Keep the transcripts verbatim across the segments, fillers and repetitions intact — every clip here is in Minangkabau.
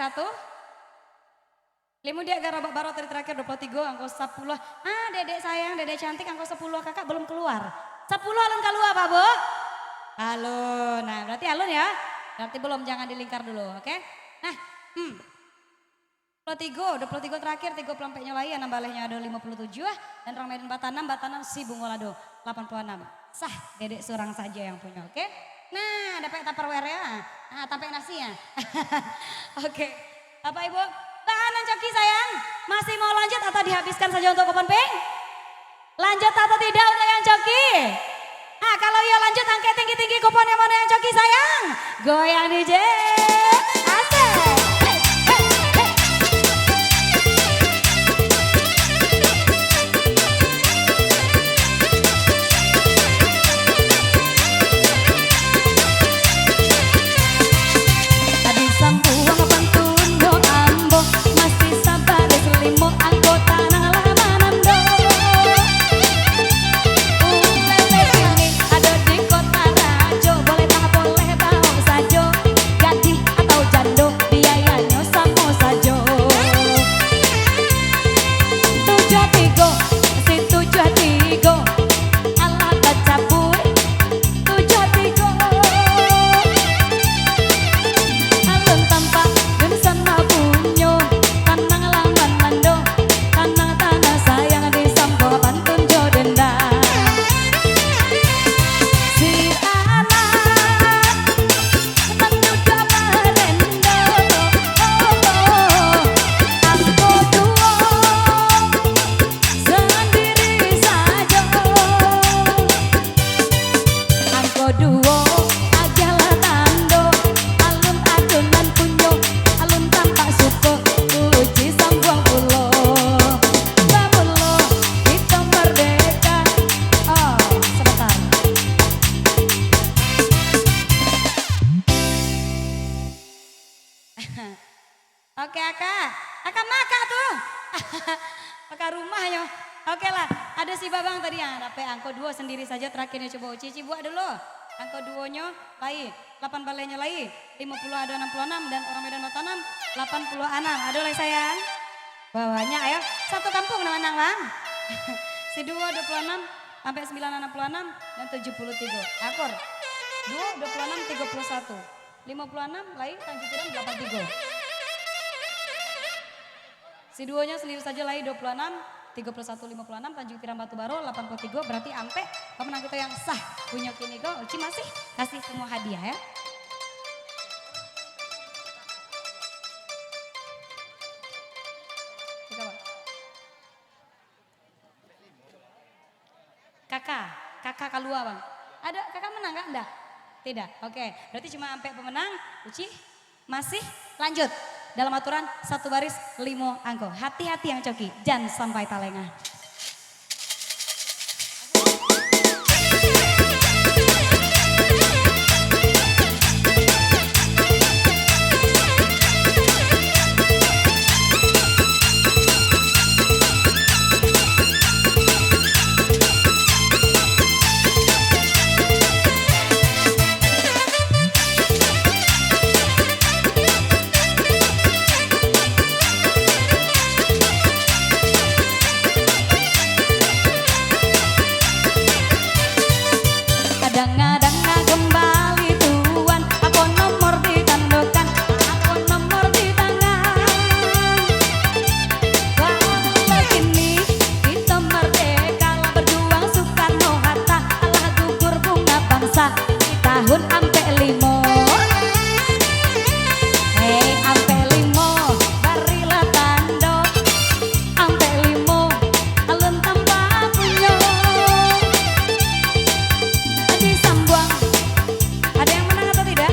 Satu. Limu diak garabak baro tadi terakhir dua puluh tiga, angko sepuluh. Ah, dedek sayang, dedek cantik, angko sepuluh kakak belum keluar. Sepuluh alun kalua, Pak Bu? Alun. Nah, berarti alun ya. Berarti belum, jangan dilingkar dulu, oke? Nah, hmm. Dua puluh tiga, dua puluh tiga terakhir, tiga puluh ampeknyo lai, anam balehnyo ado lima puluh tujuh, dan Ramadan batanam, batanam si bungo lado, lapan puluh anam. Sah, dedek surang sajo yang punyo, oke? Nah, dapek Tupperware ya. Ah, tampek nasi ya. Oke. Bapak Ibu, baa nan coki sayang, masih mau lanjut atau dihabiskan saja untuk kupon pink? Lanjut atau tidak untuk yang coki? Nah, kalau iyo lanjut, angkek tinggi-tinggi kupon yang mana yang coki sayang. Goyang D J. Asik. Hei, hei, hei. Tadi sambuang pantun jo ambo, masih sabaris limo angko tanang lah manando. Ulele kini ado di Kota Rajo, boleh tak boleh baok sajo, gadih atau jando, biayanyo samo sajo. Tujuah tigo, si tujuah tigo, alah bacabuik. Tujuah tigo. Alun tampak, alun sanak punyo. Tanang lah manando, tanang, tanang sayang, disambuang pantun jo dendang. Si anak, nan mudo barendo, oh, oh, angko duo. Sandiri sajo. Angko duo, agiahlah tando. Alun ado nan punyo, alun tampak suko. Uji sambuang pulo. Bamulo, kito merdeka. Oh, sebentar. Oke, Aka. Aka ma Aka tu? Aka rumahnyo. Oke lah, ado si Babang tadi yang dapek angko duo sandiri sajo, terakhirnyo cubo Uci, Uci buek dulu. Angko duonyo lai, lapan balehnyo lai, limo puluah ado anam puluah anam, dan urang Medan batanam, lapan puluah anam. Ado lai sayang? Wah, banyak yo. Satu kampung nan manang, Bang. Si duo dua puluah anam, ampek sambilan anam puluah anam, dan tujuah puluah tigo. Akur. Duo dua puluah anam, tigo puluah satu. Limo puluah anam, lai Tanjung Pinang delapan tigo. Si duonyo sandiri sajo lai dua puluah anam, tigo puluah satu, limo puluah anam, Tanjung Pinang Batu Baro delapan puluah tigo, berarti ampek pemenang kito yang sah. Punyo kini ko, Uci masih kasih semua hadiah ya. Kakak, kakak kalua, Bang. Ado kakak menang, Kak? Ndak? Tidak. Oke, berarti cuma ampek pemenang. Uci, masih lanjut dalam aturan satu baris limo angko. Hati-hati yang coki, jan sampai talengah. Danga-danga kembali tuan, apo nomor ditandokan, apo nomor di tangan. Walau kini kito merdeka, lah berjuang Soekarno Hatta, alah gugur bunga bangsa di tahun ampek limo. Hei, ampek limo, barilah tando. Ampek limo, alun tampak punyo. Disambuang. Ada yang menang atau tidak?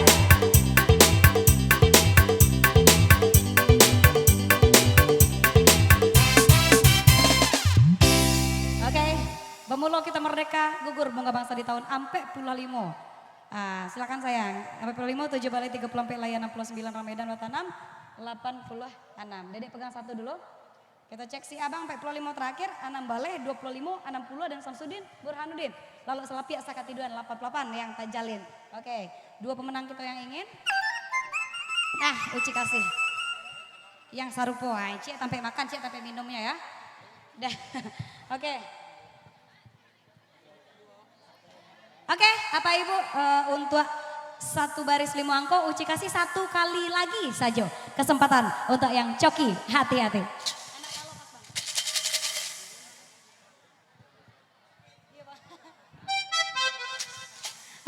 Oke, bamulo kito merdeka, gugur bunga bangsa di tahun ampek puluah limo. Ah, silakan sayang. Ampek puluah limo, tujuah baleh tigo puluah ampek, lai anam puluah sambilan, urang Medan batanam, lapan puluah anam. Dedek pegang satu dulu. Kito cek si Abang, ampek puluah limo terakhir, anam baleh, dua puluah limo, anam puluah, dan Samsudin Burhanuddin. Lalu salapiak sakatiduan, lapan puluh lapan yang tajalin. Oke, dua pemenang kito yang ingin. Nah, Uci kasih. Yang sarupo, ah, ciek tampek makan, ciek tampek minumnya ya. Dah. Oke. Oke, Bapak Ibu, eh, untuk satu baris limo angko, Uci kasih satu kali lagi sajo kesempatan untuk yang coki, hati-hati.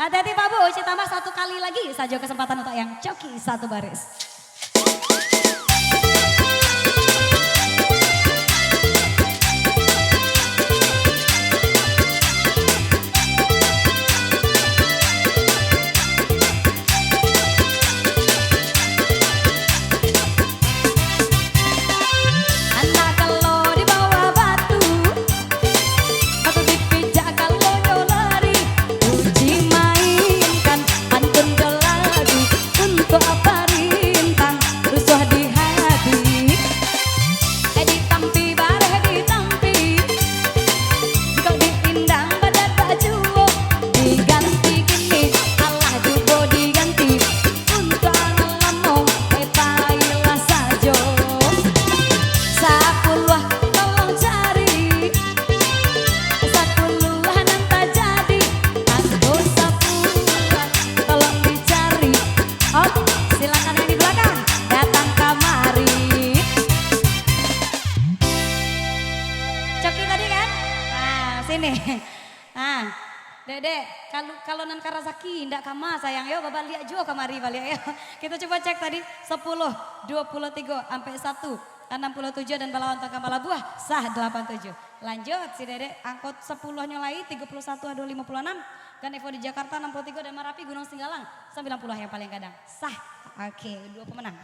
Hati-hati Pak Bu, Uci tambah satu kali lagi sajo kesempatan untuk yang coki satu baris. Anak kalo di bawah batu, batu dipijak kalo nyo lari. Uci mainkan pantun jo lagu, untuak parintang rusuah di hati. Eh, ditampi bareh ditampi, jikok diindang badan bajuo, diganti kini alah juo diganti. Untuak nan lamo, eh, pailah sajo. Sapuluah tolong cari, sapuluah nan tajadi, angko sapuluah tolong dicari. Oke, silakan yang di belakang datang kamari. Coki tadi kan? Nah, sini. Ah, Dek, Dek, kalau, kalau nan ka razaki, indak kama sayang yo, babaliak juo kamari baliak yo. Kita coba cek tadi, sepuluh, dua puluh tiga, ampek satu, anam puluh tujuh, dan balawan tangka balabuah, sah delapan tujuh. Lanjut, si Dek, Dek, angko sepuluhnyo lai, tiga puluh satu, ado lima puluh enam, dan Evo di Jakarta, enam puluh tiga, dan Marapi, Gunung Singgalang, sembilan puluh yang paling gadang. Sah. Oke, dua pemenang.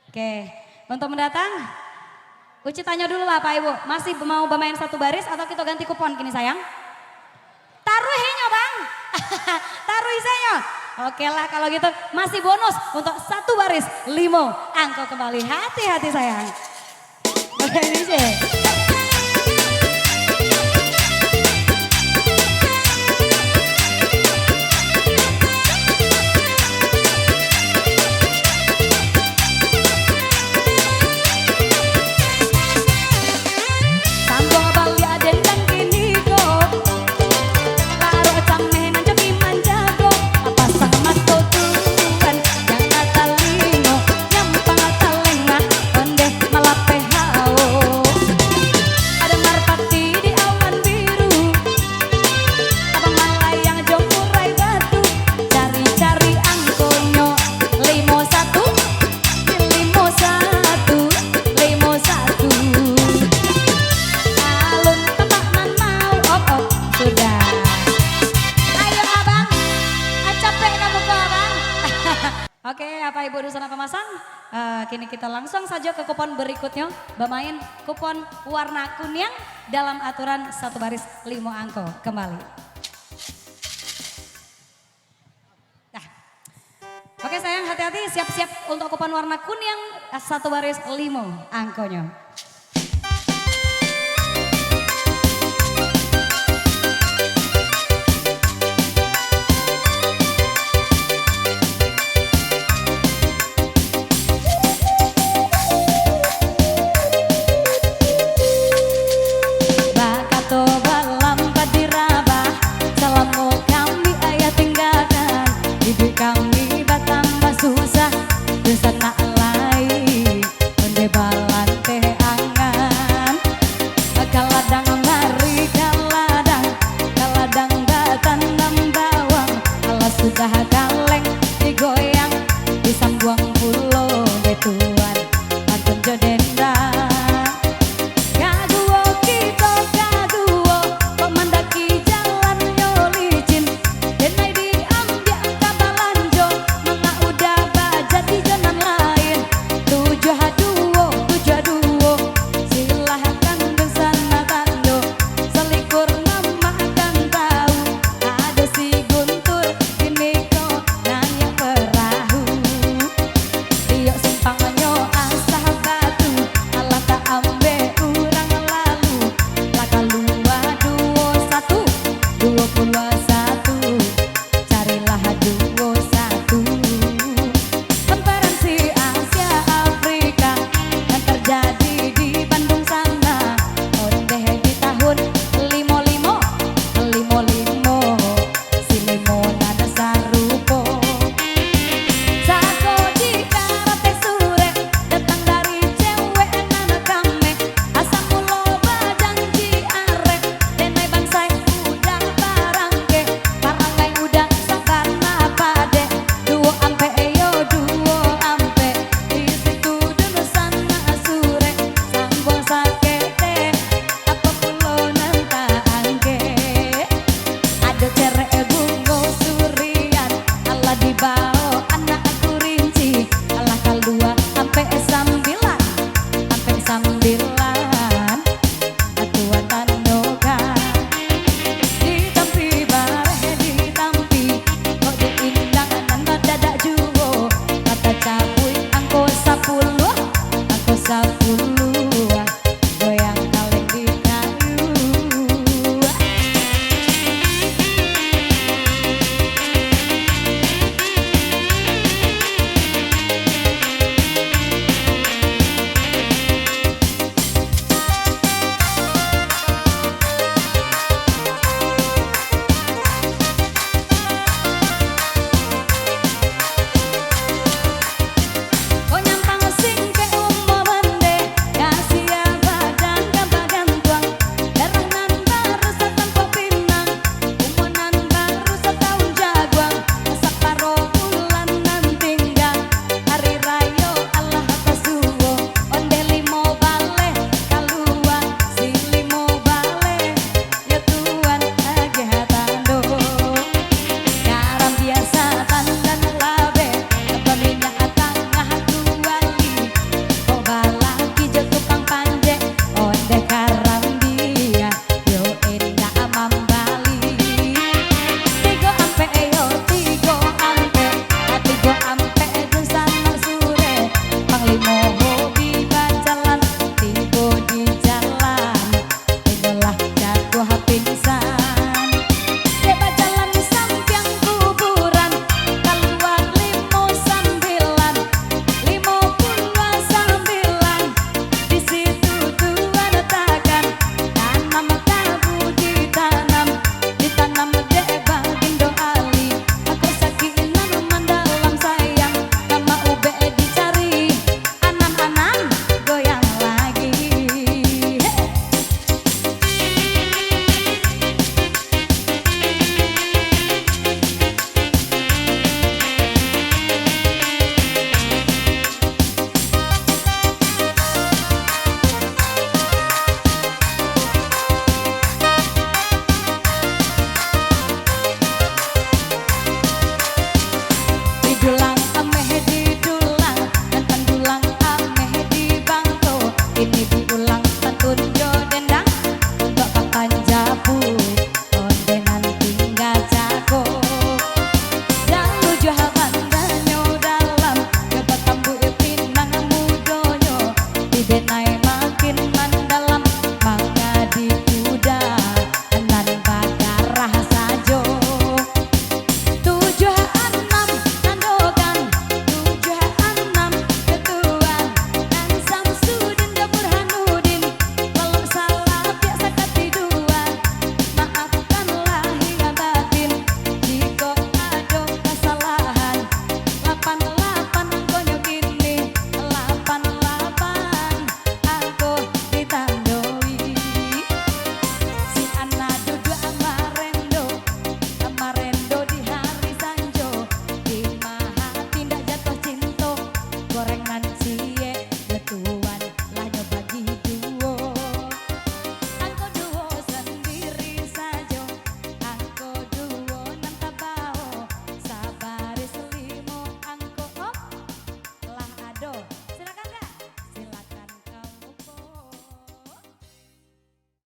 Oke, untuk mendatang, Uci tanyo dulu lah, Pak Ibu, masih mau bermain satu baris atau kita ganti kupon kini, sayang? Taruih inyo, Bang. Taruih sajo. Oke lah, kalau gitu, masih bonus untuk satu baris, limo angko kembali. Hati-hati, sayang. Oke, ini sih. Tambah baliak den nan kini ko. Larok cameh nan coki manjago. Pasang mato tuan, janga talingo, nyampang talengah, ondeh malapeh hao. Ado marpati di awan biru, abang malayang jo murai batu, cari-cari angkonyo, limo satu, limo satu, limo satu. Alun tapak nan mau, op, op, sudah. Ayo abang, ah, capek ka muko abang. Oke, Bapak Ibu dusanak pamasang, eh, kini kita langsung saja ke kupon berikutnya, bermain kupon warna kuniang dalam aturan satu baris limo angko kembali. Nah. Oke sayang, hati-hati, siap-siap untuk kupon warna kuniang, satu baris limo angkonyo. Bakato balam ka dirabah, salamo kami ayah tinggakan, iduik kami batambah susah, dusanak lai, ondeh balanteh Goreng